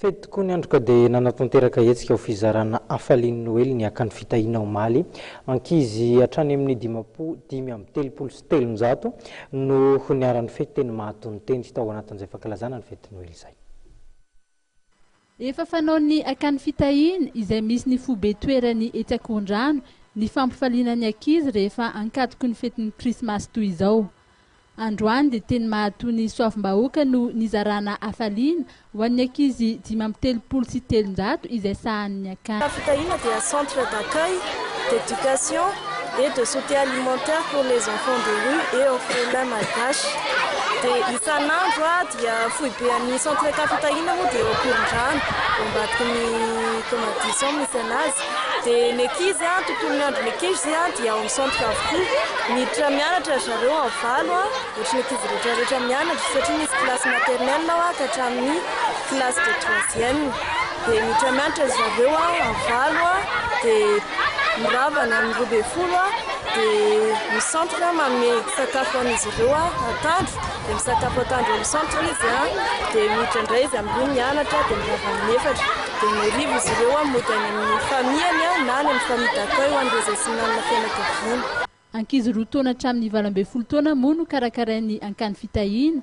Fety tokoa ny andro ka dia nanatanteraka hetsika ho fizarana hafalian'ny Noely ny Akany Fitahiana omaly. Ankizy hatrany amin'ny dimapo 335 no niara-nifety teny Mahatony teny tao anatin'izay fankalazana ny fetin'ny Noely izay. Efa fanaon'ny Akany Fitahiana, izay misy ny foibe toerany etsy Akorondrano, ny fampifaliana ny ankizy rehefa ankatoky ny fetin'ny Krismasy toy izao. Androany dia teny Mahatony Soavimbahoaka no nizarana hafaliana ho an'ny ankizy 335 izay sahanin'ny akany. Fitahiana dia centre d'accueil, d'éducation et de soutien alimentaire pour les enfants de rue et orphelins malgaches. Dia isan'andro dia foibe an'ny centre Fitahiana moa dia eo Ankorondrano, eo ambadiky ny Comadison misy anazy. Dia ny ankizy, tontolon'ny andron'ny ankizy dia ao amin'ny centre avokoa. Miditra mianatra ry zareo amin'ny 8, ohatry ny ankizy rehetra rehetra mianatra satria misy classe maternelle ao ka hatramin'ny classe de troisième. Dia miditra mianatra ry zareo amin'ny 8, dia mirava any amin'ny 12, dia ny centre manome sakafo an'izy ireo atoandro, dia misakafo atoandro ao amin'ny centre izy, dia miditra indray izy amin'ny 2 mianatra, dia mirava amin'ny 4. Dia ny hariva izy ireo mody any amin'ny famille-ny na any amin'ny famille d'accueil ho an'ireo izay tsy manana fianakaviana. Ankizy 2 taona hatramin'ny 18 taona moa no karakarain'ny Ankany Fitahiana.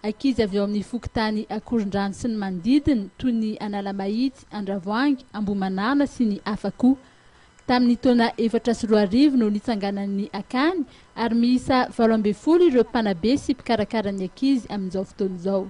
Ankizy avy ao amin'ny fokontany Akorondrano sy ny manodidina toy ny Analamahitsy, Andravoahangy, Ambohimanarina sy ny hafa koa. Tamin'ny taona 2004 no nitsanganan'ny akany ary miisa 18 ireo mpanabe sy mpikarakara ny ankizy amin'izao fotoana izao.